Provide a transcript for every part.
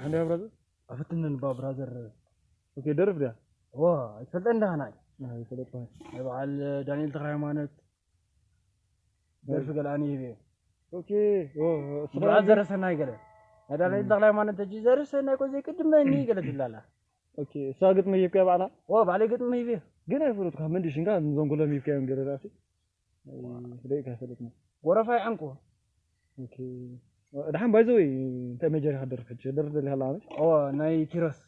እንደ ብራዘር ኣፈትንን ባ ብራዘር። ኦኬ፣ ደርፍ ድያ? ዋ፣ ኣይትፈልጠን ዳህናይ። ኣይፈለጥኩ። ናይ በዓል ዳንኤል ተኽለ ሃይማኖት ደርፊ ገለ ኣነ ይህብ እየ። ኦኬ። ኦ፣ እሱ ብዓል ዘረሰናይ ገለ። ናይ ዳንኤል ተኽለ ሃይማኖት እጂ ዘረሰናይ እኮ ዘይቅድመኒ ገለ ትብላላ። ኦኬ፣ እሳ ግጥሚ ሂብካ ባዕላ? ኦ፣ ባዕለይ ግጥሚ ሂብ እየ። ግን ኣይፈለጥኩ፣ ካብ መንዲ ሽንካ እዞም ኩሎም ሂብካዮም ገለ ራሲ። ደቂቃ ኣይፈለጥኩ። ጎረፋይ ዕንቁ። ኦኬ። ደሓን ባይ ዘ ወይ እንታይ ሜጀር ኢኻ ደርፍ ሕጂ? ደርፍ ደሊኻ ኣላ ኣበይ? ኦ፣ ናይ ኪሮስ።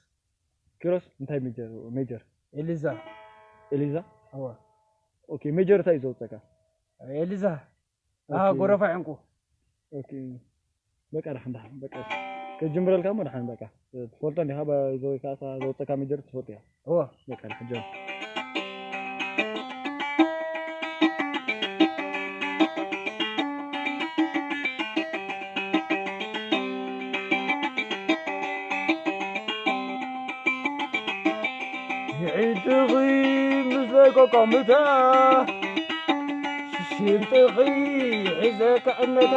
ኪሮስ እንታይ ሜጀር? ሜጀር? ኤሊዛ። ኤሊዛ? እወ። ኦኬ፣ ሜጀር እንታይ እዩ ዘውፀካ? ኤሊዛ። ኣሃ፣ ኦኬ። ጎረፋ ዕንቁ። ኦኬ። በቃ ደሓን፣ ደሓን፣ በቃ። ከጅምረልካ እሞ ደሓን፣ በቃ። ትፈልጦ እንዲኻ፣ ባይ ዘ ወይ ከዓ እሳ ዘውፀካ ሜጀር ትፈልጥ እያ። እወ። በቃ ደሓን ጀምር። ይዒድኺ ምስ ዘይቆቆምታ፣ ሽምጥኺ ሒዘ ክዕነታ።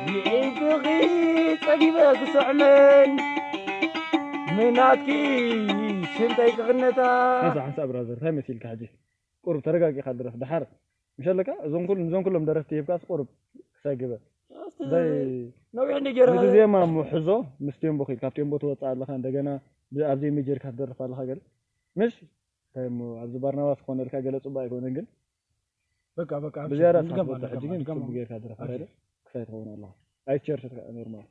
ይዒድኺ ጸጊበ ክስዕመን፣ ምናትኪ ሽምጠይ ክኽነታ። ሓንሳእ፣ ሓንሳእ ብራዘር፣ እንታይ መሲልካ ሕጂ? ቁሩብ ተረጋጊኻ ድረፍ። ደሓር ምሽ ኣለካ? እዞም ኩሉ፣ እዞም ኩሎም ደረፍቲ ሂብካስ ቁሩብ ክሳይ ግበር። ኣስቲ ዘይ ነዊሕ እንዲ ገይረ ነቲ ዜማ እሞ ሕዞ ምስ ቴምቦ ኺድ፣ ካብ ቴምቦ ትወጽእ ኣለኻ፣ እንደገና ብ-፣ ኣብ ዘይመጀርካ ትደርፍ ኣለኻ ገለ። ምሽ? እንታይ እሞ ኣብዚ ባርናባስ ክኾነልካ ገለ ጽቡቕ ኣይኮነን ግን በቃ፣ በቃ፣ ብዝያዳ ንገማ፣ ሳትወጽእ ሕጂ ንገማ፣ ግን ንገማ። ጽቡቕ ጌርካ ድረፍ ኦኬ። ኣይደ? ክሳይ ትኸውን ኣለኻ። ኣይትሸርሸር ከኣ ኖርማል።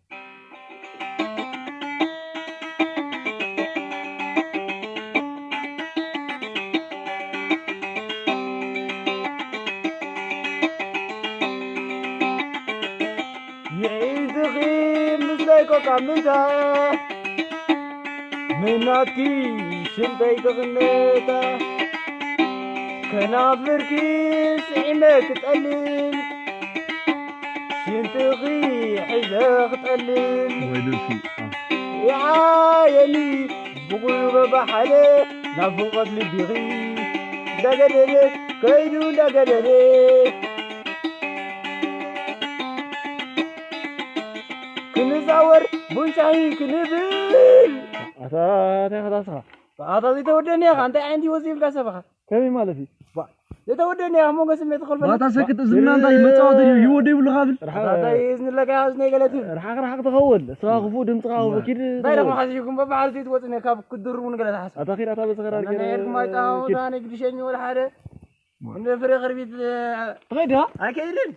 ይዒዝኺ ምስለይ ኮካ ምዛ፣ ምናትኪ ሽንተይ ክቕነታ፣ ከናፍርኪ ስዒመ ክጠልም፣ ሽንትኺ ሒዘ ክጠልም። ወይ ደርፊ፣ አ። ይዓየኒ ብቑሩበ ባሓለ፣ ናፍቖት ልቢኺ እንዳገደደ፣ ከይዱ እንዳገደደ። ክንዛወር ቡን ሻሂ ክንብል። ኣታ፣ እንታይ ኢኻ ታስኻ? ኣታ ዘይተወደኒ ኢኻ፣ እንታይ ዓይነት ህይወት ዘይብልካ ሰብ ኢኻ? ከመይ ማለት እዩ? ባ፣ ዘይተወደኒ ኢኻ፣ ሞገስ ስሜት ክልበና። ባታ ሰክት፣ እዚ ምና እንታይ መጻወቲ ድዩ? ይወደ ይብሉ ካብ። ርሓ-፣ ኣታ እንታይ እዝኒ ኣለካ፣ እዝኒ ገለ ትብል። ርሓቕ ርሓቕ ትኸውን። ስኻ ክፉእ ድምጽኻ ክፉእ ኪድ እንታይ ኢኻ ትኸውን። ሓሲብኩም? በባዕል ዘይትወጽእ ካብ ክድርቡ ንገለ ትሓስብ። ኣታ ኪድ፣ ኣታ በዝኸራ ኣታ ገይረ ናይ ኤርኩማ ይጣወታ፣ ኪድ። ናይ ግድሸኒ ወላ ሓደ። እንደ ፍሬ ክርቢት፣ ትኸይድ ዲኻ? ኣይከይልን።